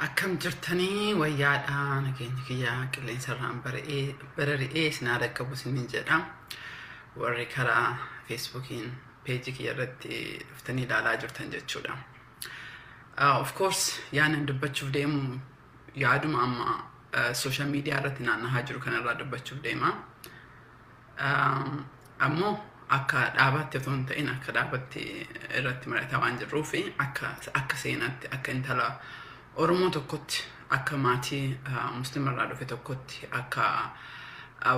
Akkam jirtanii wayyaadha nageenya kiyyaa qilleensarraan barari'ee isin haa dhaqqabu isiniin jedha. Warri karaa Facebookiin peejii kiyya irratti dhuftanii ilaalaa jirtan jechuudha. Of course, yaanan dubbachuuf deemu yaaduma amma social media irratti naannahaa jiru kanarraa dubbachuuf deema. Ammoo akka dhaabaatti otoo hin ta'in, akka dhaabatti irratti mari'ataa waan jirruu fi akka seenaatti, akka intala Oromoo tokkotti, akka maatii musliimarraa dhufe tokkotti, akka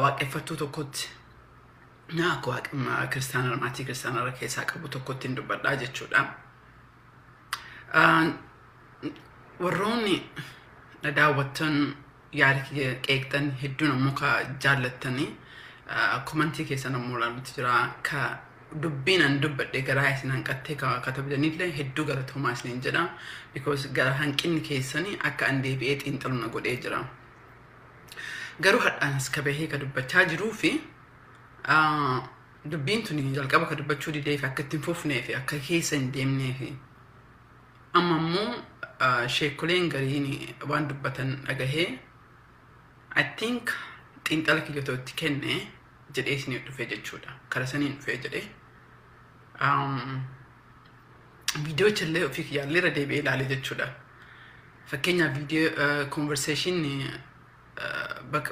waaqeffattuu tokkotti, akka waaqa kiristaanaa maatii kiristaanaa keessaa qabu tokkotti hin dubbadhaa jechuudha. Warroonni na daawwattan, yaada kiyya qeeqxan hedduun ammoo ka jaallattanii commentii keessan ammoo ilaalutti jira. Ka dubbiin an dubbadhe garaa isin hanqattee ka katabdanillee hedduu galatoomaa isiniin jedha. Because gara hanqinni keessanii akka an deebi'ee xiinxalu na godhee jira. Garuu hadhaan as ka bahee ka dubbachaa jiruu fi dubbiin tuni jalqaba ka dubbachuu didee fi akka ittiin fufnee fi akka keessa hin deemnee fi amma ammoo sheekoleen gariin waan dubbatan dhagahee, I think xiinxala kiyyatoo itti kenne jedhee isiniif dhufee jechuudha. Kara saniin dhufee jedhee. Viidiyoo illee ofii kiyyaallee irra deebi'ee ilaale jechuudha. Fakkeenyaaf, viidiyoo conversation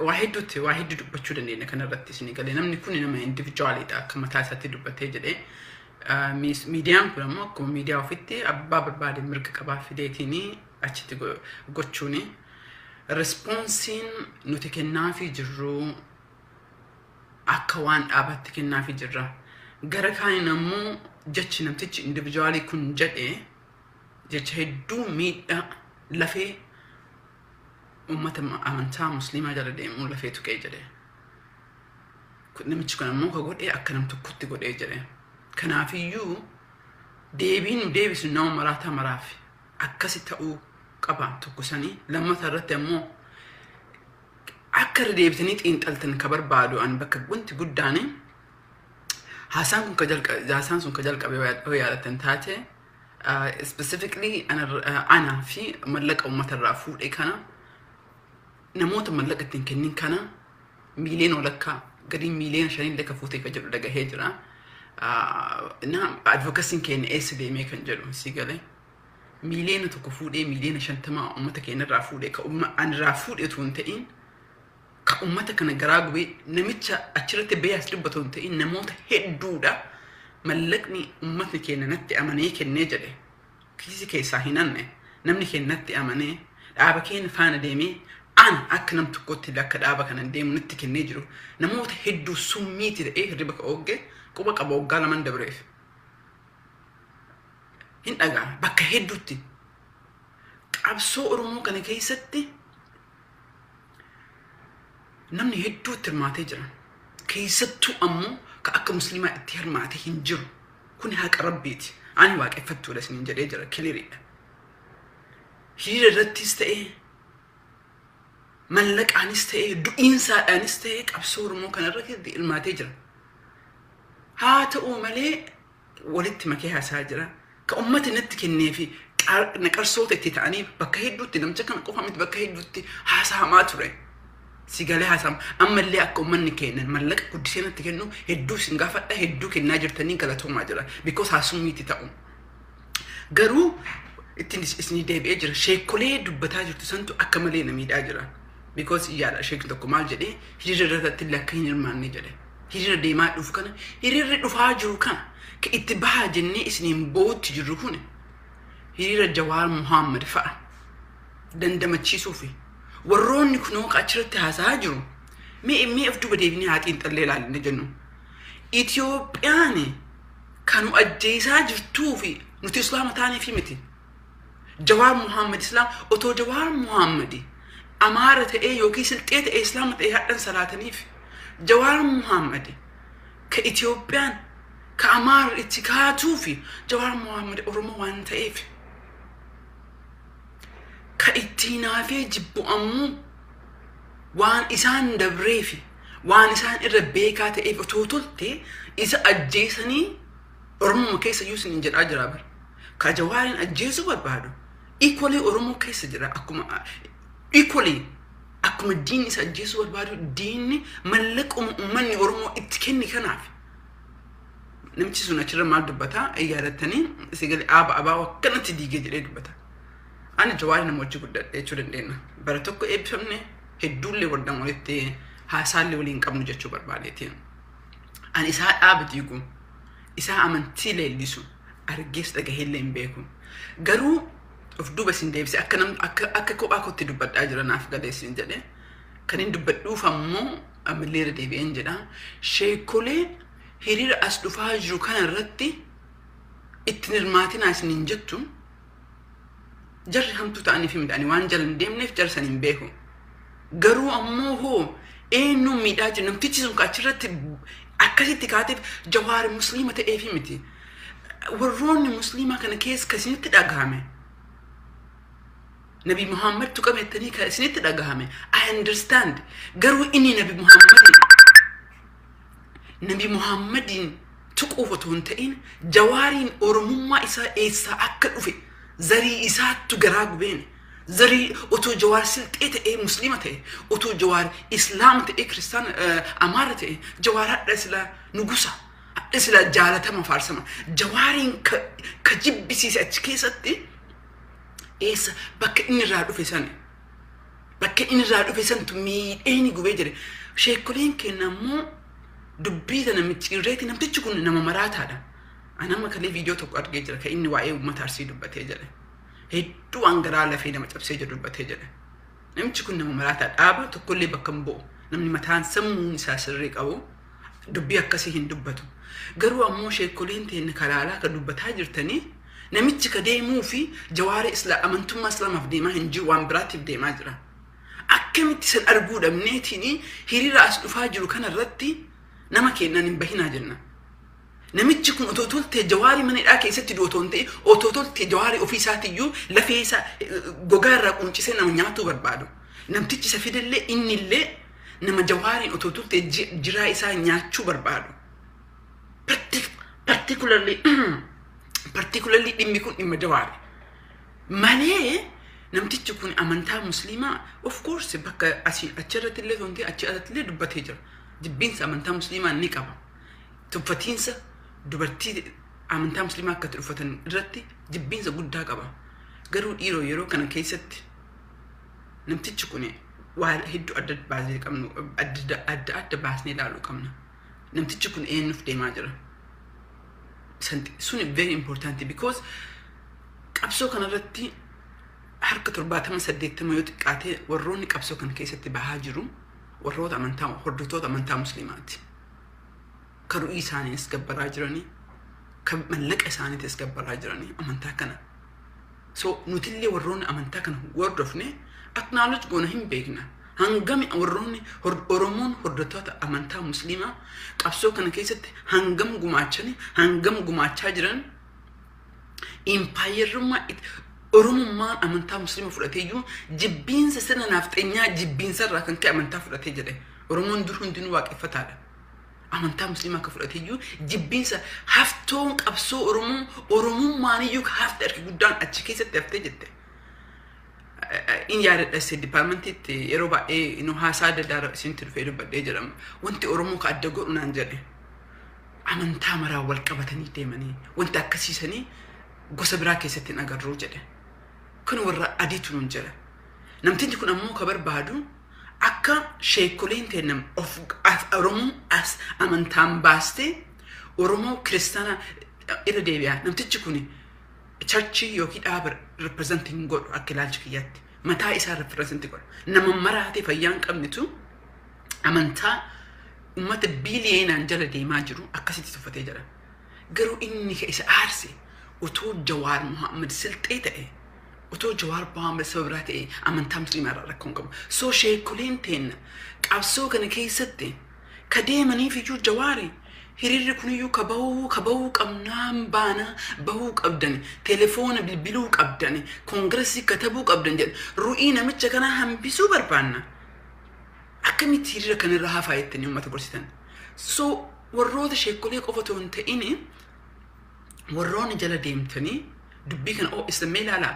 waa hedduutti waa hedduu dubbachuu dandeenya kanarratti isinii galee. Namni kun nama individualidha, akka mataa isaatti dubbatee jedhee. Miidiyaan kun ammoo akkuma miidiyaa ofitti abbaa barbaade mirga qabaa fideetiin achitti gochuuni. Responseiin nuti kennaafii jirru akka waan dhaabatti kennaafii jirra. Gara kaaniin ammoo jechi namtichi individualii kun jedhe jecha hedduu miidhaa lafee uummata amantaa musliimaa jala deemuu lafee tuqee jedhe. Namichi kun ammoo ka godhee akka nam tokkotti godhee jedhe. Kanaafiyyuu deebiin nu deebisu nama maraataa maraaf akkasi ta'uu qaba tokko sanii. Lammata irratti ammoo akka irra deebitanii xiinxaltan ka barbaadu an bakka wanti guddaan haasaan sun ka jalqabe yoo yaadatan taate, specifically anaa fi mallaqa uummata irraa fuudhe kana, namoota mallaqa ittiin kennin kana miiliyoona walakkaa gadii miiliyoona 5 illee ka fuutee ka jedhu dhagahee jira. Na advocacyn keenya eessa deemee kan jedhu si galee. Miiliyoona 1 fuudhee miiliyoona 50 uummata keenya irraa fuudhee, ka anirraa fuudhee otoo hin ta'in, ka uummata kana garaa gubee namicha achirratti bahee as dubbatu hin ta'in, namoota hedduudha. Mallaqni uummatni keenya natti amanee kennee jedhe kiisii keessaa hin hanne. Namni keenya natti amanee dhaaba keenya faana deemee, ana akka nam tokkotti akka dhaaba kana deemu natti kennee jiru, namoota hedduu summiiti ta'ee hirriba ka oogge quba qaba waggaa laman dabreef. Hin dhagaa bakka hedduutti qabsoo Oromoo kana keessatti namni hedduutti hirmaatee jira. Keessattuu ammoo ka akka musliimaa itti hirmaate hin jiru. Kuni haqa rabbiiti. Ani waaqeffattuudha isiniin jedhee jira, cleariidha. Hiriira irrattis ta'ee, mallaqaanis ta'ee, du'iinsaadhaanis ta'ee, qabsoo Oromoo kana irratti hirmaatee jira. Haa ta'u malee walitti makee haasaa jira. Ka uummati natti kennee fi naqarsoota itti ta'anii bakka hedduutti, namicha kana qofa miti, bakka hedduutti haasahamaa ture. Si galee haasa'ama. Ammallee akka uummanni kennan mallaqa guddisee natti kennu hedduu isin gaafadha, hedduu kennaa jirtanii galatoomaa jira. Because haasummiitti ta'u. Garuu ittiin isinii deebi'ee jira. Sheekolee dubbataa jirtu santu akka malee na miidhaa jira. Because yaada sheekni tokko maal jedhee, hiriira irratti illee akka hin hirmaanne jedhe. Hiriira deemaa dhufu kana, hiriirri dhufaa jiru kana, ka itti bahaa jennee isiniin boo'utti jirru kun hiriira Jawaar Muhammad fa'a dandamachiisuufi warroonni kunoo ka achirratti haasa'aa jiru mee of duuba deebinee haa xiinxallee ilaalinne jennu. Itiyoophiyaan kan nu ajjeesaa jirtuu fi nuti islaama taaniifi miti. Jawaar Muhammad islaam otoo Jawaar Muhammad Amaara ta'ee yookiin Silxee ta'ee islaama ta'ee hadhan salaataniif. Jawaar Muhammad ka Itiyoophiyaan ka Amaara itti kaatuu fi Jawaar Muhammad Oromoo waan ta'eef. Ka itti hinaafee jibbu ammoo waan isaan dabreefi waan isaan irra beekaa ta'eef otoo tolte isa ajjeesanii Oromuma keessa iyyuu isiniin jedhaa jira bara. Ka Jawaariin ajjeesuu barbaadu Equally Oromoo keessa jira. Akkuma equally akkuma diinni isa ajjeesuu barbaadu, diinni mallaquma uummanni Oromoo itti kenni kanaaf. Namichi sun achirra maal dubbata yaadattanii? Sigalee aaba abaa akkanatti diigee jedhee dubbata. Ani Jawaari nama wajji guddadhe jechuu dandeenya. Bara tokko eebbifamne, hedduullee waldaan walitti haasaallee waliin qabnu jechuu barbaadeeti. Ani isaa dhaaba diigu, isaa amantii leellisu argees dhagaheellee hin beeku. Garuu of duuba isin deebise akka nam akka kophaa kootti dubbadhaa jira naaf galee isin jedhe. Kan hin dubbadhuuf ammoo ammallee irra deebi'een jedha. Sheekolee hiriira as dhufaa jiru kana irratti ittiin hirmaatinaa isiniin jettu, jarri hamtuu ta'anii fi midhaanii waan jala hin deemneef jara san hin beeku. Garuu ammoo hoo eenyuun miidhaa jiru? Namtichi sun achirratti akkasitti kaateef Jawaari musliima ta'eefi miti. Warroonni musliimaa kana keessa kan isinitti dhagahame, Nabi Muhammad tuqamettanii kan isinitti dhagahame, I understand. Garuu inni Nabi Muhammadiin tuquuf otoo hin ta'in, Jawaariin Oromummaa isaa eessaa akka dhufe zarii isaattu garaa gubeen. Zarii otoo Jawaar Silxee ta'ee musliima ta'e, otoo Jawaar Islaama ta'ee Kiristaana Amaara ta'e, Jawaar hadha islaa nugusa, hadha islaa jaalatama, faarsama. Jawaariin ka jibbisiise achi keessatti eessa bakka inni irraa dhufe sana, bakka inni irraa dhufe santu miidhee gubee jire. Sheekoleen keenya ammoo dubbii tana micciirreeti. Namtichi kun nama maraataadha. Ani amma kalee viidiyoo tokko argee jira kan inni waa'ee uummata Arsii dubbatee jedhe. Hedduu waan garaa lafee nama cabsee jiru dubbatee jedhe. Namichi kun nama maraataa, dhaaba tokkollee bakka hin bu'u. Namni mataan sammuun isaa sirrii qabu dubbii akkasii hin dubbatu. Garuu ammoo sheekoleen teenya kalaalaa kan dubbataa jirtanii, namichi ka deemuu fi Jawaara isla amantummaa Islaamaaf deemaa hin jiru, waan biraatiif deemaa jira. Akkamitti san arguu dhabneetiin hiriira as dhufaa jiru kanarratti nama keennan hin bahinaa jenna? Namichi kun otoo toltee Jawaarii mana hidhaa keessatti du'u otoo hin ta'in, otoo toltee Jawaarii ofii isaatiiyyuu lafee isaa gogaa irraa quncisee nama nyaatuu barbaadu. Namtichi isa fidellee innillee nama Jawaariin otoo toltee jiraa isaa nyaachuu barbaadu. Particularly dhimmi kun dhimma Jawaari. Malee namtichi kun amantaa Musliimaa, of course, bakka asii achirratti illee otoo hin ta'in achi alatti illee dubbatee jira. Jibbiinsa amantaa Musliimaa ni qaba. Tuffatiinsa dubartii amantaa Musliimaa akka itti uffatan irratti jibbiinsa guddaa qaba. Garuu dhiiroo, yeroo kana keessatti namtichi kun waa hedduu adda baasnee qabnu, adda adda baasnee ilaaluu qabna. Namtichi kun eenyuuf deemaa jira? Sun very important, because qabsoo kanarratti harka 70, 80 yoo xiqqaate warroonni qabsoo kana keessatti bahaa jiru warroota amantaa, hordoftoota amantaa Musliimaati. Ka ru'ii isaaniis gabbaraa jiranii, ka mallaqa isaaniitis gabbaraa jiranii amantaa kana. So nutillee warroonni amantaa kana hordofne acknowledge goona, hin beekna. Hangami warroonni Oromoon hordoftoota amantaa Musliimaa qabsoo kana keessatti hangam gumaachanii, hangam gumaachaa jiran, impaayerummaa Oromummaan amantaa Musliima fudhatee iyyuu jibbiinsa sirna naafxeenyaa, jibbiinsa irraa kan ka'e amantaa fudhatee jedhe. Oromoon dur hundinuu waaqeffataadha. Amantaa Musliimaa akka fudhatee iyyuu jibbiinsa haftoon qabsoo Oromoo, Oromummaan iyyuu hafte harki guddaan achi keessatti haftee jette. In yaadadha, State Departmentiitti yeroo baay'ee nu haasaa adda addaa isinitti dhufee dubbadhee jedhama. Wanti Oromoo ka adda godhu naan jedhe. Amantaa maraa wal qabatanii deemanii wanti akkasiisanii gosa biraa keessatti hin agarruu jedhe. Kun warra adiitu nuun jedha. Namtichi kun ammoo ka barbaadu akka sheekoleen teennam of Oromoo as amantaan baastee Oromoo Kiristaana irra deebi'a. Namtichi kun churchii yookiin dhaaba representing godhu akka ilaalcha kiyyaatti. Mataa isaa representing godhu. Nama maraatee fayyaa hin qabnetu amantaa uummata biiliyeenaan jala deemaa jiru akkasitti tuffatee jira. Garuu inni ka isa aarse, otoo Jawaar Muhammad Silxee ta'e, otoo Jawaar Muhammad saba biraa ta'e, amantaa Musliimaa irraa rakkoo hin qabu. So sheekoleen teenna qabsoo kana keessatti ka deemaniif iyyuu Jawaari hiriirri kuniyyuu ka bahuu qabnaan baana, bahuu qabdani, telefoona bilbiluu qabdani, koongiresii katabuu qabdan jedhan, ru'ii namicha kanaa hambisuu barbaanna. Akkamitti hiriira kanarra hafaa jettanii uummata gorsitan? So warroota sheekolee qofa otoo hin ta'in, warroonni jala deemtanii dubbii kana oo islammee ilaalaa.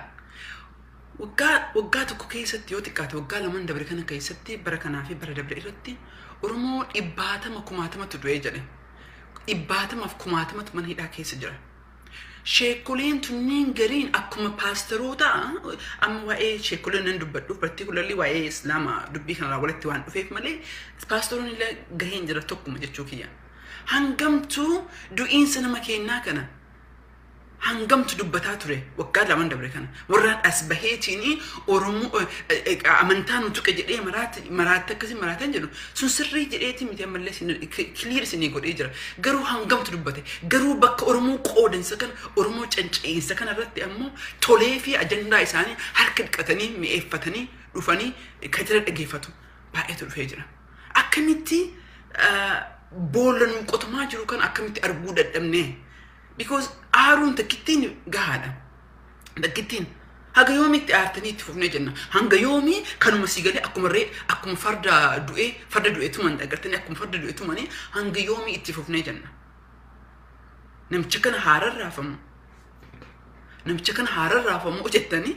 Waggaa tokko keessatti yoo xiqqaate waggaa lamaan dabre kana keessatti, bara kanaa fi bara dabre irratti Oromoo dhibbaatama kumaatamatu du'ee jedhe. Dhibbaatamaaf kumaatamatu mana hidhaa keessa jira. Sheekoleen tunniin gariin akkuma paasteroota, amma waa'ee sheekoleen nan dubbadhu, particularly waa'ee Islaamaa dubbii kanarraa walitti waan dhufeef malee, paasteroonni illee gaheen jira tokkuma jechuu kiyya. Hangamtuu du'iinsa nama kennaa kana hangamtu dubbataa ture waggaa lamaan dabre kana? Warraan as baheetiin Oromoo amantaa nu tuqe jedhee maraatti akkasii maraatan jedhu sun sirrii jedheetii miti. Ammallee clear isinii godhee jira. Garuu hangamtu dubbate? Garuu bakka Oromoo qoodansa kana, Oromoo canca'iinsa kana irratti ammoo tolee fi ajandaa isaanii harka dhiqatanii mi'eeffatanii dhufanii kan jira dhageeffatu baay'eetu dhufee jira. Akkamitti boolla nu qotamaa jiru kan akkamitti arguu dadhabnee? Because aaruun takkittiin gahaadha. Takkittiin haga yoomitti aartanii itti fufnee jenna? Hanga yoomii kanuma si galee akkuma ree akkuma farda du'ee tuman agartanii, akkuma farda du'ee tumanii hanga yoomii itti fufnee jenna? Namicha kana haararraafamu. Namicha kana haararraafamu jettanii,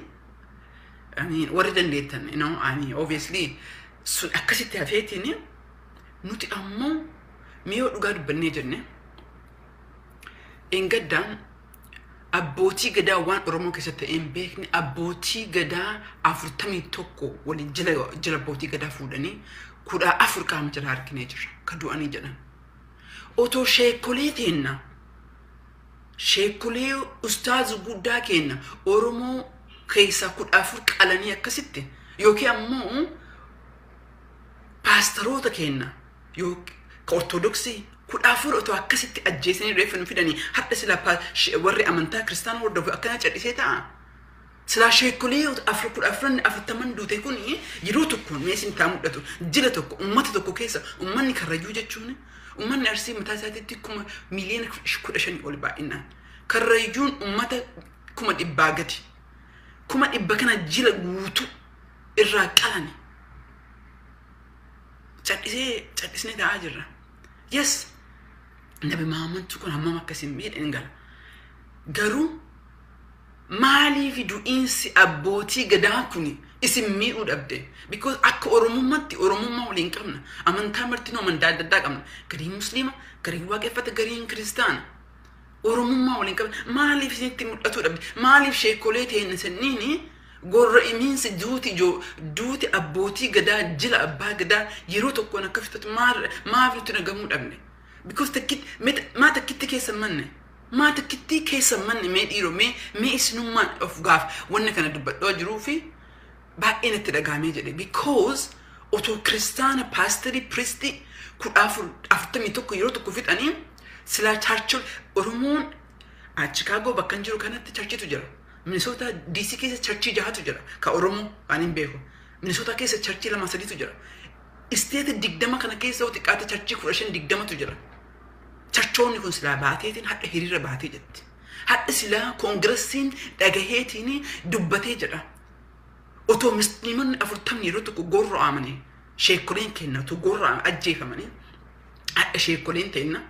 I mean, warri dandeettan, I mean, obviously sun akkasitti hafeetiin nuti ammoo miyoo dhugaa dubbannee jenne. Engaddaan abbootii gadaa waan Oromoo keessatti ta'ee hin beekne, abbootii gadaa 41 waliin jala jala abbootii gadaa fuudhanii 14 qaama jala harkinee jirra ka du'anii jedhan. Otoo sheekolee teenna, sheekolee ustaazu guddaa kenna Oromoo keessaa 14 qalanii akkasitti, yookiin ammoo paastaroota kenna yookiin ka Ortodoksii 14 otoo akkasitti ajjeesanii reeffa nu fidanii, hadha silaa warri amantaa kiristaana hordofu akkana cadhisee ta'a. Silaa sheekolee afur 14 40n duute kun yeroo tokkoon mee isin taa mul'atu? Jila tokko ummata tokko keessa, ummanni Karrayyuu jechuun, ummanni Arsii mataa isaatiitti 15,000,000 ol baay'inaan. Karrayyuun ummata 100,000 gadi. 100,000 kana jila guutuu irraa qalani. Cadhisee cadhisnee ta'aa jirra. Yes, Nabi Mahammad kun hammam akkasiin miidhe hin gala. Garuu maaliif du'iinsi abbootii gadaa kun isin miidhuu dhabde? Because akka Oromummaatti Oromummaa waliin qabna. Amantaa martinuu amantaa adda addaa qabna. Gariin Musliima, gariin Waaqeffata, gariin Kiristaana. Oromummaa waliin qabna. Maaliif isinitti mul'atuu dhabde? Maaliif sheekolee ta'een sanniini gorra imiinsi duuti abbootii gadaa, jila abbaa gadaa yeroo tokkoon akka fixatu maaf nutti dhagamuu dhabne? Because takkitti maa takkitti keessa manne? Maa takkitti keessa manne? Mee dhiiroo, mee isinummaan of gaaf wanna kana dubbadhoo jiruu fi baay'ee natti dhagahamee jedhe, because otoo kiristaana paasterii priestii 14 41 yeroo tokko fixanii silaa churchol Oromoon Chicago bakka hin jiru kanatti churchitu jira. Minnesota DC keessa churchii jahatu jira ka Oromoo waan hin beeku. Minnesota keessa churchii lama sadiitu jira. State 20 kana keessa yoo xiqqaate churchii 15 20tu jira. Churchoonni kun silaa baateetiin hadha hiriira baatee jetti. Hadha silaa Congressiin dhagaheetiin dubbatee jedha. Otoo musliimonni 40ni yeroo tokko gorra'amanii, sheekoleen kenna otoo gorra'amanii ajjeefamanii, hadha sheekoleen ta'inna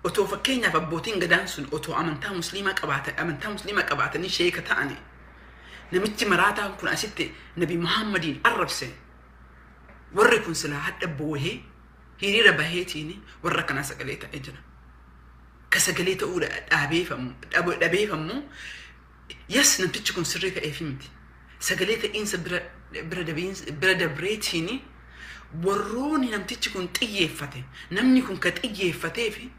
otoo fakkeenyaaf abbootiin gadaan sun otoo amantaa musliimaa qabaatanii sheeka ta'anii, namichi maraataan kun asitti Nabi Muhammadiin arrabse, warri kun silaa hadha boohee hiriira baheetiin warra kanaa sagalee ta'ee jira. Ka sagalee ta'uu dhabeefammu, yes, namtichi kun sirrii ta'eefi miti. Sagalee ta'iinsa bira dabreetiin warroonni namtichi kun xiyyeeffate, namni kun ka xiyyeeffatee fi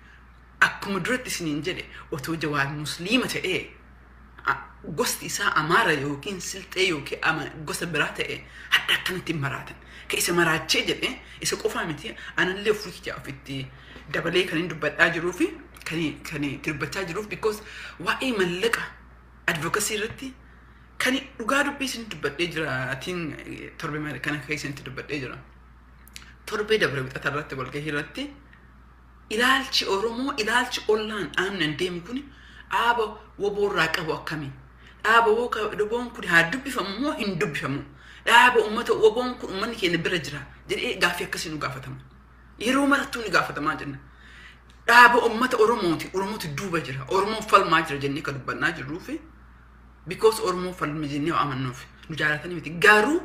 akkuma duratti isiniin jedhe, otoo Jawaar musliima ta'ee, gosti isaa Amaara yookiin Silxee yookiin gosa biraa ta'e, hadda akkanatti hin maraatan. Ka isa maraachee jedhe isa qofaa miti, anallee ofii kiyya ofitti dabalee kan hin dubbadhaa jiruu fi kan itti dubbachaa jiruuf, because waa'ee mallaqa advocacy irratti kan dhugaa dubbii isin dubbadhee jira. Atiin torbe kana keessatti dubbadhee jira. Torbee dabre wixata irratti walgahii irratti ilaalchi Oromoo, ilaalchi ollaan dhaabnan deemu kun dhaaba woboorraa qabu akkamii? Dhaaba woboon kun haa dubbifamu moo hin dubbifamu? Dhaaba uummata woboon kun uummanni keenya bira jira jedhee gaaffii akkasii nu gaafatama. Yeroo marattuu ni gaafatamaa jenna. Dhaaba uummata Oromooti, Oromootu duuba jira, Oromoon falmaa jira jennee kan dubbannaa jirruu fi because Oromoo falma jennee amannuuf. Nu jaalatanii miti. Garuu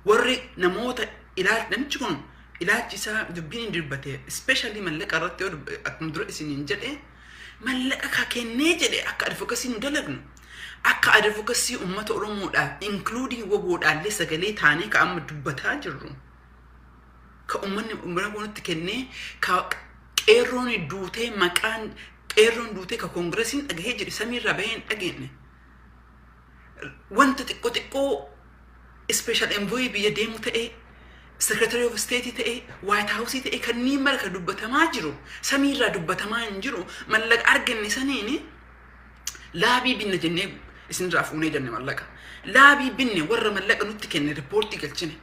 warri namoota ilaalchi namichi kun ilaalchi isaa dubbiin hin dubbate, especially mallaqa irratti yoo akkuma dura isiniin jedhe, mallaqa ka kennee jedhe akka advocacy nu dalagnu, akka advocacy uummata Oromoodhaaf, including WBOdhaallee sagalee taanee ka amma dubbataa jirru, ka uummanni nutti kennee, ka qeerroon duutee, maqaan qeerroon duutee ka koongiresiin dhagahee jedhe samiirraa bahee hin dhageenye. Wanta xiqqoo xiqqoo special envoy biyya deemu ta'ee, secretary of state ta'ee, White House ta'ee, kanneen mara ka dubbatamaa jiru samiirraa dubbatamaa hin jiru. Mallaqa arganne saniini laabii binna jennee isinirraa fuunee jenne. Mallaqa laabii binne, warra mallaqa nutti kenne riippoortii galchine.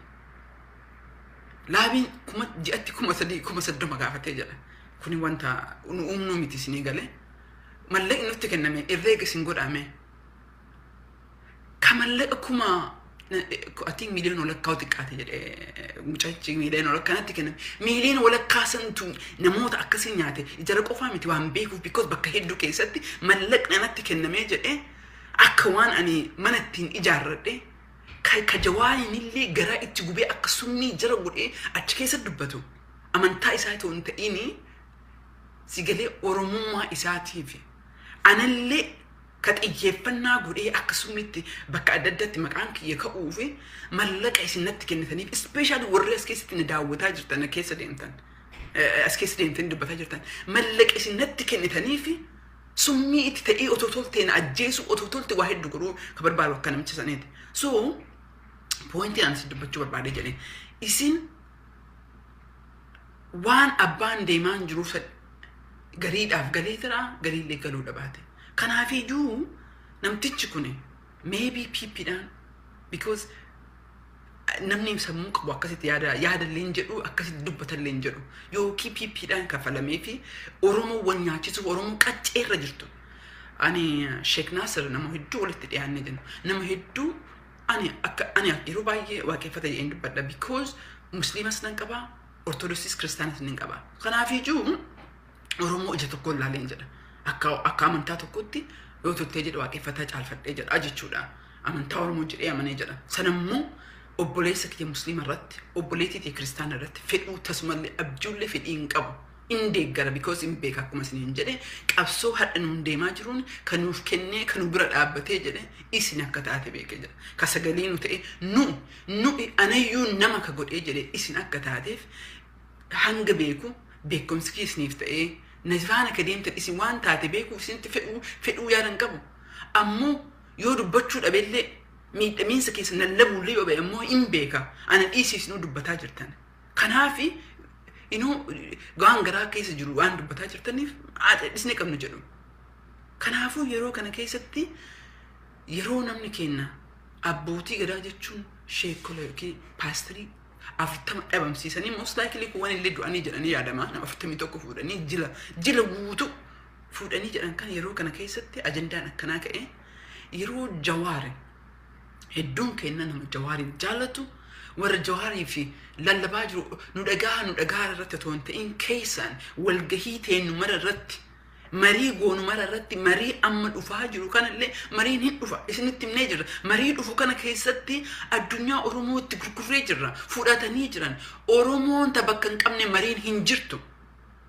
Laabiin kuma ji'atti 3,000 30,000 gaafatee jedha. Kuni wanta nu uumnuu miti isinii galee. Mallaqni nutti kenname herreega isin godhame. Ka mallaqa kuma atiin miiliyoona walakkaa xiqqaate jedhee mucachi miiliyoona walakkaa natti kenname. Miiliyoona walakkaa santu namoota akkasii nyaate. Jara qofaa miti waan beekuuf, because bakka hedduu keessatti mallaqni natti kennamee jedhee akka waan ani mana ittiin ijaarradhe ka Jawaariin illee garaa itti gubee akka summii jara godhee achi keessa dubbatu, amantaa isaa itoo hin ta'ini sigalee Oromummaa isaatiif anallee ka xiyyeeffannaa godhee akka summitti bakka adda addaatti maqaan kiyya ka'uu fi mallaqa isin natti kennitaniif, especially warri as keessatti na daawwataa jirtan, na keessa deemtan, as keessa deemtanii dubbataa jirtan, mallaqa isin natti kennitaniif summii itti ta'ee otoo tolte na ajjeesu, otoo tolte waa hedduu godhuu ka barbaadu akka namicha saniiti. So pointiin ani si dubbachuu barbaade jedhee, isin waan abbaan deemaan jiruuf gariidhaaf galee jira, gariillee galuu dhabaate. Kanaafiyyuu namtichi kun maybe PPdhaan, because namni sammuu qabu akkasitti yaada yaadallee hin jedhu, akkasitti dubbatallee hin jedhu, yookiin PPdhaan kafalamee fi Oromoo wal nyaachisuuf Oromoo qacceerra jirtu. Ani Sheek Naasir nama hedduu walitti dhiyaannee jennu, nama hedduu ani akka ani yeroo baay'ee waaqeffata jedheen dubbadha, because Musliimas nan qabaa, Ortodoksiis Kiristaanas nan qabaa. Kanaafiyyuu Oromoo ija tokko ilaaleen jedha. Akka amantaa tokkotti yoo turtee jedhe waaqeffataa caalfadhee jedha jechuudha. Amantaa Oromoo jedhee amanee jedha. Sanammoo obboleessa kiyya Musliima irratti, obboleettii kiyya Kiristaana irratti fedhuu tasumallee abjuullee fedhii hin qabu. In deeggara because hin beeka. Akkuma isiniin jedhe, qabsoo hadha nuun deemaa jiruun kan nuuf kennee, kan nu bira dhaabbatee jedhe isin akka taate beekee jedha. Ka sagalee nu ta'e nu anayyuu nama ka godhee jedhe isin akka taateef hanga beeku beekumsi kiyya isiniif ta'ee na faana ka deemtan isin waan taate beekuuf isinitti fedhuu yaadan qabu. Ammoo yoo dubbachuu dhabeellee, miidhamiinsa keessa lallabuullee yoo ba'e ammoo hin beeka. Ana dhiisiis nu dubbataa jirtan. Kanaafi inuu waan garaa keessa jiru waan dubbataa jirtaniif dhisnee qabnu jedhu. Kanaafuu yeroo kana keessatti, yeroo namni kenna abbootii gadaa jechuun sheekola yookiin paasterii 40 dhabamsiisanii, most likely kuwwan illee du'anii jedhanii yaadama, nama 41 fuudhanii jila guutuu fuudhanii jedhan kan, yeroo kana keessatti ajandaan akkanaa ka'e, yeroo Jawaari hedduun kenna nama Jawaariin jaallatu, warra Jawaarii fi lallabaa jiru, nu dhagaa irratti otoo hin ta'in keessaan walgahii teenyu mara irratti, marii goonu mara irratti, marii amma dhufaa jiru kanallee, mariin hin dhufa isinitti himnee jirra. Marii dhufu kana keessatti addunyaa Oromootti gurgurree jirra, fudhatanii jiran. Oromoon ta bakka hin qabne mariin hin jirtu.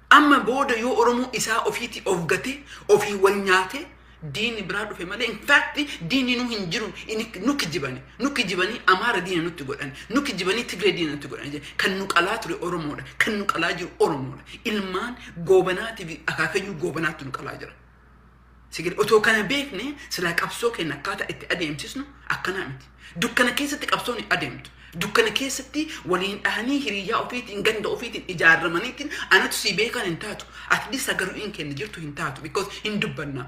Amma booda yoo Oromoo isaa ofiitii of gate, ofii wal nyaate, diinni biraa dhufe malee, in fact diinni nu hin jiru. Nu kijibani, nu kijibanii Amaara diina nutti godhan, nu kijibanii Tigree diina nutti godhan. Kan nu qalaa ture Oromoodha, kan nu qalaa jiru Oromoodha. Ilmaan Goobanaatii fi akaakayyuu Goobanaatti nu qalaa jira. Sigil otoo kana beekne silaa qabsoo keenya akkaataa itti adeemsisnu akkanaa miti. Dukkana keessatti qabsoon hin adeemtu. Dukkana keessatti waliin dhahanii hiriyyaa ofiitiin, ganda ofiitiin ijaarramaniitiin anatu si beekan hin taatu. At least sagaluun keenya jirtu hin taatu, because hin dubbanna.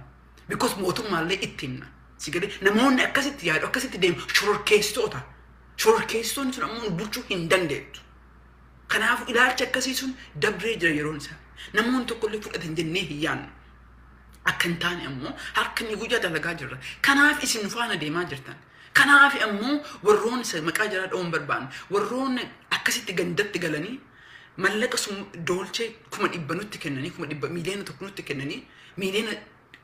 Because mootummaallee itti himna. Sigalee namoonni akkasitti yaadu, akkasitti deemu shororkeessitoota. Shororkeessitoonni sun ammoo nu bulchuu hin dandeettu. Kanaafuu ilaalchi akkasii sun dabree jira yeroon isaa. Namoonni tokkollee fudhatan jennee hin yaadnu. Akka hin taane ammoo harka inni guyyaa dalagaa jirra. Kanaaf isin nu faana deemaa jirtan. Kanaaf ammoo warroonni maqaa jaraa dha'uun barbaanne, warroonni akkasitti gandatti galanii mallaqa sun doolchee 100,000 nutti kennanii, 100,000 1,000,000 nutti kennanii, miiliyoona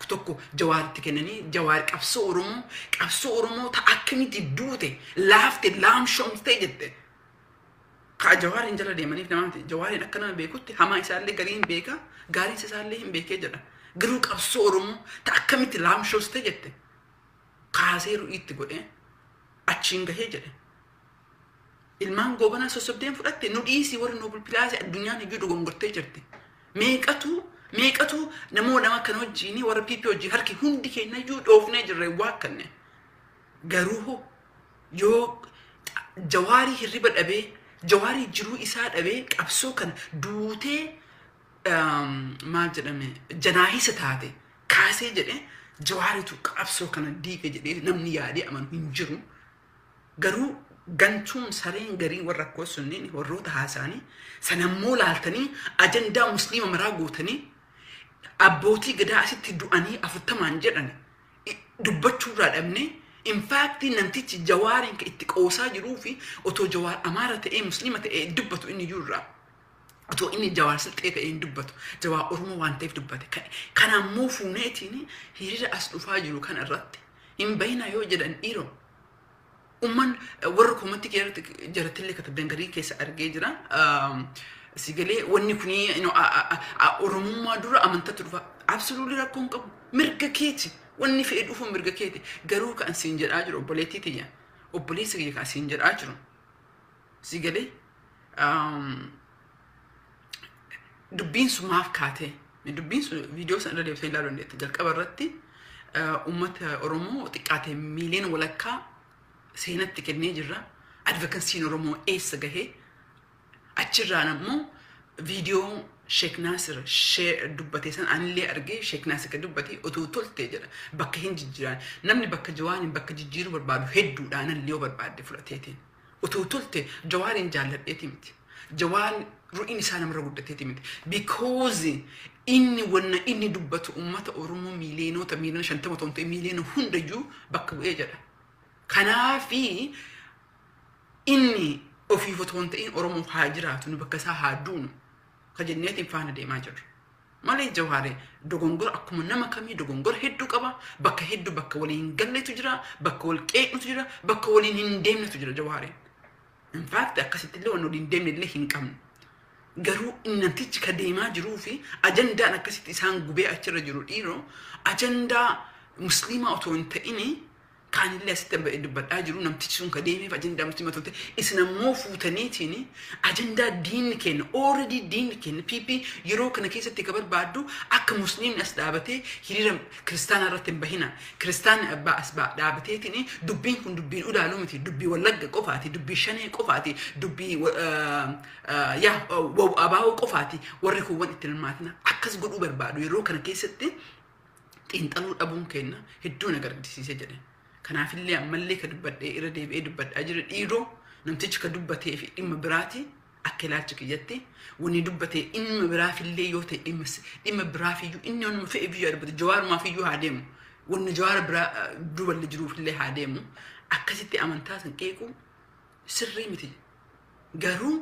Tokko Jawaaritti kennanii, Jawaar qabsoo Oromoo ta akkamitti duute, laafte, laamshoomte jette. Ka Jawaariin jala deemaniif nama miti. Jawaariin akka nama beekutti hamaa isaallee garii hin beeka, gaariin isaallee hin beekee jedha. Garuu qabsoo Oromoo ta akkamitti laamshoomte jette. Kaasee ru'iitti godhee achiin gahee jedhe. Ilmaan Goobanaa sossobdeen fudhatte, nu dhiisii, warri Nobel Prize addunyaan iyyuu dogongortee jirti. Meeqatu meeqatu namoota nama kana wajjin, warra PP wajjin harki hundi keenya iyyuu dhoofnee jirre waakkanne. Garuu hoo yoo Jawaarii hirriba dhabee, Jawaarii jiruu isaa dhabee, qabsoo kana duutee maal jedhame janaahisa taate kaasee jedhe, Jawaaritu qabsoo kana diige jedhee namni yaadee amanu hin jiru. Garuu gantuun sareen garii warra akkoo sunneen warroota haasa'anii sanammoo laaltanii ajandaa Musliima maraa gootanii, abbootii gadaa asitti du'anii 40n jedhan dubbachuurraa dhabne. In fact, namtichi Jawaariin kan itti qoosaa jiruu fi otoo Jawaar Amaara ta'ee, Musliima ta'ee dubbatu inni iyyuu, otoo inni Jawaar Silxee ta'ee hin dubbatu. Jawaar Oromoo waan ta'eef dubbate. Kanammoo fuuneetiin hiriira as dhufaa jiru kana irratti hin bayina yoo jedhan, dhiiroo, umman warra comment jarattillee katabdan garii keessa argee jira. Sigalee wanni kuni Oromummaa dura amantatu dhufa. Absolutely rakkoon qabu. Mirga keeti. Wanni fe'e dhufu mirga keeti. Garuu kan siin jedhaa jiru, obboleettii tiyya. Obboleessa kiyya, kan siin jedhaa jiru. Sigalee dubbiin sun maaf kaatee? Dubbiin sun viidiyoo sana irra deebisee ilaaluu dandeetta. Jalqaba irratti uummata Oromoo xiqqaate 1.5 miiliyoona seenatti kennee jirra. Advocacyn Oromoo eessa gahee? Achirraan ammoo viidiyoo Sheek Naasir dubbate san anillee argee. Sheek Naasir ka dubbate otoo tolte jedha, bakka hin jijjiiran. Namni bakka Jawaariin bakka jijjiiruu barbaadu hedduudhaan illee yoo barbaadde fudhateetiin. Otoo tolte Jawaariin jaalladheeti miti. Jawaar ru'iin isaa namarra guddateeti miti. Because inni wanna inni dubbatu uummata Oromoo miiliyoonota 50 miiliyoona ta'u miiliyoona hundayyuu bakka bu'ee jedha. Kanaafi inni ofiif otoo hin ta'in Oromoof haa jiraatu, nu bakka isaa haa duunu ka jenneetiin faana deemaa jirru. Malee Jawaare dogongora akkuma nama kamii dogongora hedduu qaba. Bakka hedduu bakka waliin hin galletu jira, bakka wal qeeqnutu jira, bakka waliin hin deemnetu jira Jawaareen. In fact, akkasitti illee waan waliin hin deemne illee hin qabnu. Garuu namtichi ka deemaa jiruu fi ajandaan akkasitti isaan gubee achirra jiru, dhiiroo, ajandaa Musliimaa otoo hin ta'ini kaanillee asitti ba'ee dubbadhaa jiru. Namtichi sun ka deemeef ajandaa Musliimaa otoo hin ta'in, isin ammoo fuutaniitiin ajandaa diinni kenna, already diinni kenna PP yeroo kana keessatti ka barbaaddu akka Musliimni as dhaabatee hiriira kiristaanaa irratti hin bahina, kiristaanni abbaa as dhaabateetiin dubbiin kun dubbiin ulaaluu miti, dubbii Wallagga qofaati, dubbii Shanee qofaati, dubbii yaa Abaa'oo qofaati, warri kuuwwan itti hirmaatina akkas godhuu barbaadu. Yeroo kana keessatti xiinxaluu dhabuun kenna hedduu na gaddisiise jedhe. Kanaafillee ammallee ka dubbadhee irra deebi'ee dubbadhaa jira, dhiiroo, namtichi ka dubbatee fi dhimma biraati. Akka ilaalcha kiyyatti wanni dubbatee dhimma biraafillee yoo ta'e, dhimma biraafiyyuu inni wanuma fe'e biyyuu haa dubbatu, Jawaarumaafiyyu haa deemu, wanni Jawaara biraa duballi jiruufillee haa deemu, akkasitti amantaa san qeequu sirrii miti. Garuu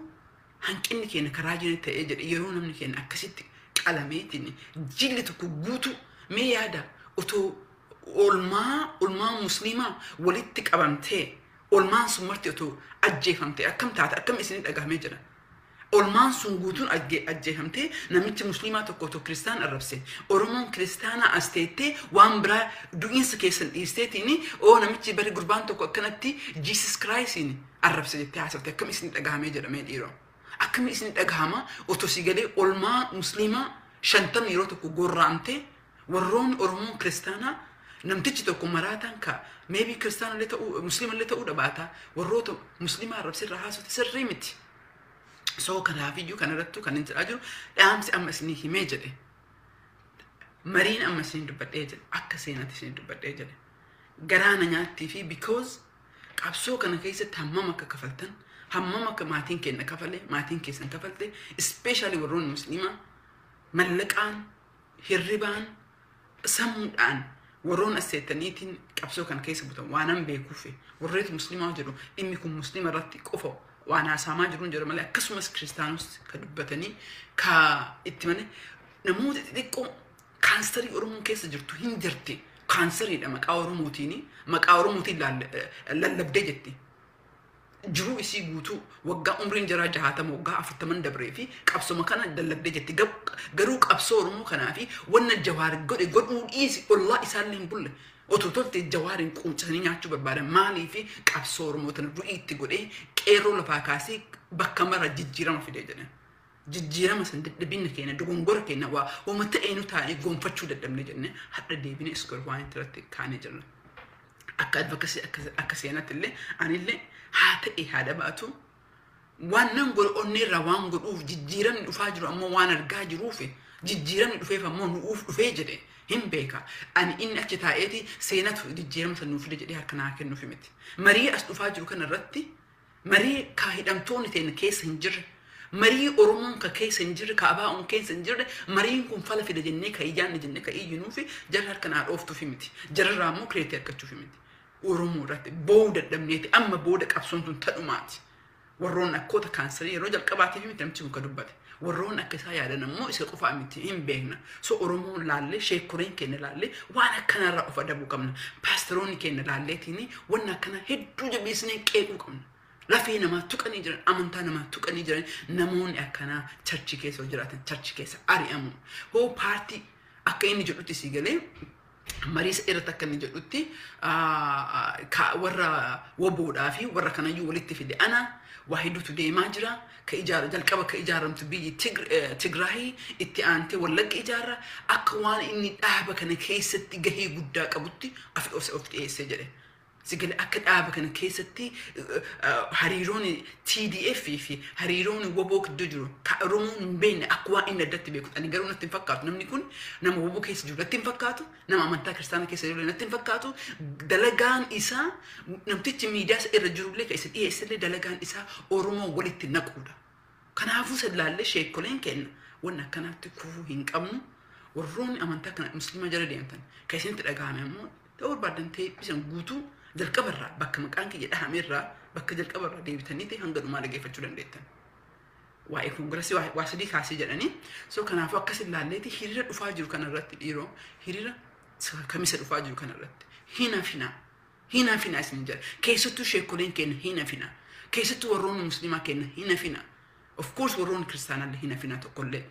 hanqinni keenya karaa jiran ta'ee jedhe, yeroo namni keenya akkasitti qalameetiin jilli tokko guutuu, mee yaada, otoo olmaa Musliimaa walitti qabamtee, olmaan sun marti otoo ajjeefamtee akkam taate? Akkam isin dhagahamee jira? Olmaan sun guutuun ajjeefamtee, namichi Musliimaa tokko otoo kiristaan arrabse, Oromoon kiristaanaa as teettee waan biraa du'iinsa keessan dhiisteetiin, oo namichi bari gurbaan tokko akkanatti Jesus Christiin arrabse jettee haasofte, akkam isin dhagahamee jedhamee, dhiiroo? Akkam isin dhagahama otoo si galee olmaa Musliimaa 50 yeroo tokko gorraamtee, warroonni Oromoon kiristaanaa, namtichi tokko maraataan ka maybe kiristaanallee ta'uu Musliimallee ta'uu dhabaata, warroota Musliimaa arrabsirra haasofte sirrii miti. So kanaafiyyuu kanarrattuu kan inni jedhaa jiru, dhaamsi amma isinii himee jedhe. Mariin amma isinii dubbadhee jedhe, akka seenatti isinii dubbadhee jedhe. Garaana nyaattii fi because qabsoo kana keessatti hammam akka kafaltan, hammam akka maatiin keenya kafale, maatiin keessan kafalte, especially warroonni Musliimaa mallaqaan, hirribaan, sammuudhaan warroon as seettaniitiin qabsoo kana keessa butan waan beekuuf, warreetu Musliimaa jedhu dhimmi kun Musliima irratti qofa waan haasa'amaa jiru jedhu malee, akkasumas kiristaanos ka dubbatanii ka itti malee namoota xixiqqoo Kaansarii Oromoon keessa jirtu hin jirti. Kaansariidha maqaa Oromootiin, maqaa Oromootiin lallabdee jetti. Jiruu isii guutuu waggaa umriin jaraa 60, waggaa 40 dabree fi qabsoma kana lallabdee jetti. Garuu qabsoo Oromoo kanaa fi wanna Jawaar godhe godhuu dhiisi, ollaa isaallee hin bulle. Otoo tolte Jawaariin quuncasanii nyaachuu barbaadan. Maalii fi qabsoo Oromoo tana du'ii itti godhee, qeerroo lafaa kaasee, bakka mara jijjiirama fidee jedhan. Jijjiirama san dadhabina keenya, dogongora keenya, waa wama ta'ee nu taa'ee gonfachuu dadhabne jenne hadha deebine square one irratti kaanee jirra. Akka advocacy, akka seenatti illee, anillee haa ta'e haa dhabaatu, waan nan godhe onneerraa waan godhuuf, jijjiiramni dhufaa jiru ammoo waan argaa jiruuf, jijjiiramni dhufeef ammoo nu'uuf dhufee jedhe hin beeka. Ani inni achi taa'eeti seenatu jijjiirama san nuuf fide jedhee harka naa kennuuf miti. Marii as dhufaa jiru kana irratti, marii ka hidhamtoonni ta'e keessa hin jirre, marii Oromoon ka keessa hin jirre, ka abaa'oon keessa hin jirre, mariin kun fala fida jennee ka iyyaanne jennee ka iyyinuufi jarri harka naa dhooftuufi miti. Jararraa immoo credit argachuufi miti. Oromoo irratti boo'uu dadhabneeti amma booda qabsoon tun tadhumaati. Warroon akkoota kaansarii yeroo jalqabaatiif miti namtichi kun ka dubbate. Warroon akka isaa yaadan ammoo isa qofaa miti, hin beekna. So Oromoon laallee, sheekoreen keenya laallee, waan akkanarraa of adabuu qabna. Paasteroonni keenya laalleetiin waan akkana hedduu jabeessinee qeequu qabna. Lafee namaa tuqanii jiran, amantaa namaa tuqanii jiran, namoonni akkanaa church keessa jiraatan church keessa ari'amu. Hoo paartii akka inni jedhutti sii galee, mariisa irratti akka inni jedhutti, warra woboodhaa fi warra kanayyuu walitti fide ana, waa hedduutu deemaa jira. Ka ijaara jalqaba ka ijaaramtu biyyi Tigraahii, itti aantee Wallagga ijaarra, akka waan inni dhaaba kana keessatti gahee guddaa qabutti of dhiyeessee jedhe. Sigale akka dhaaba kana keessatti hariiroon TDF fi hariiroon woboo gidduu jiru ka Oromoon hin beekne akka waan inni addatti beeku. Ani garuu natti hin fakkaatu. Namni kun nama woboo keessa jiru natti hin fakkaatu. Nama amantaa kiristaanaa keessa jiru natti hin fakkaatu. Dalagaan isaa, namtichi miidiyaa irra jirullee, ka isa dhiyeessellee, dalagaan isaa Oromoo walitti naquudha. Kanaafuu sallaallee sheekoleen kenna wanna akkanaatti kufuu hin qabnu. Warroonni amantaa kana musliima jala deemtan kan isinitti dhagahame ammoo, ta'uu barbaadan ta'e isan guutuu jalqabarraa bakka maqaan kiyya dhahamerraa, bakka jalqabarraa deebitanii ta'e hanga dhumaa dhaggeeffachuu dandeettan. Waa'ee koongirasii waa sadii kaasee jedhanii. So kanaafuu akkas ilaalleeti hiriira dhufaa jiru kanarratti, dhiiroo, hiriira Kamisa dhufaa jiru kanarratti hin hafinaa, hin hafinaa isin jedha. Keessattuu sheekoleen keenya hin hafinaa, keessattuu warroonni musliimaa keenya hin hafinaa, of course warroonni kiristaanallee hin hafinaa tokkollee.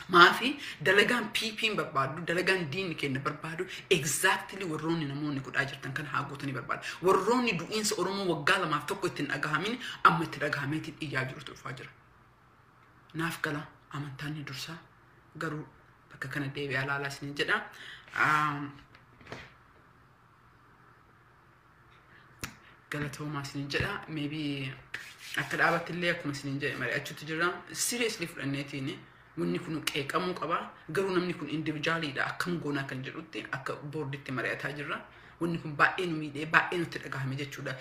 Maafi dalagaan PP'n barbaadu, dalagaan diinni keenya barbaadu, exactly warroonni namoonni godhaa jirtan kan haa gootanii barbaadu. Warroonni du'iinsa Oromoo waggaa 2 fi 1 ittiin dhagahamin amma itti dhagahameetiin iyyaa jirutu dhufaa jira. Naaf gala, amantaan ni dursaa, garuu bakka kana deebi'aa ilaalaa isiniin jedha. Galatoomaa isiniin jedha. Maybe akka dhaabatti illee akkuma isiniin jedhe mari'achuutti jira. Seriously fudhanneetiin wanni kun qeeqamuu qaba. Garuu namni kun individualiidha, akkam goonaa kan jedhutti akka boarditti mari'ataa jirra. Wanni kun baay'ee nu miidhee, baay'ee nutti dhagahame jechuudha.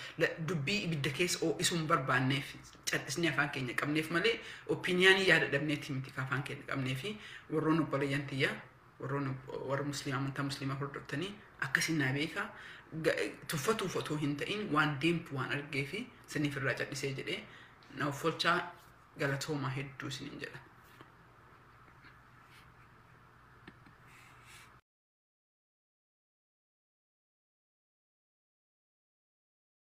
Dubbii ibidda keessa ho'isuu hin barbaanneef callisnee afaan keenya qabneef malee, opinionii yaada dhabneeti miti ka afaan keenya qabnee fi warroonni obboleeyyan tiyya, warroonni warra musliimaa, amantaa musliimaa hordoftanii akkasiin naa beeka. Tuffatuuf otoo hin ta'in waan deemtu waan argee fi siniif irraa callisee jedhee na offolchaa, galatoomaa hedduu isiniin jedha.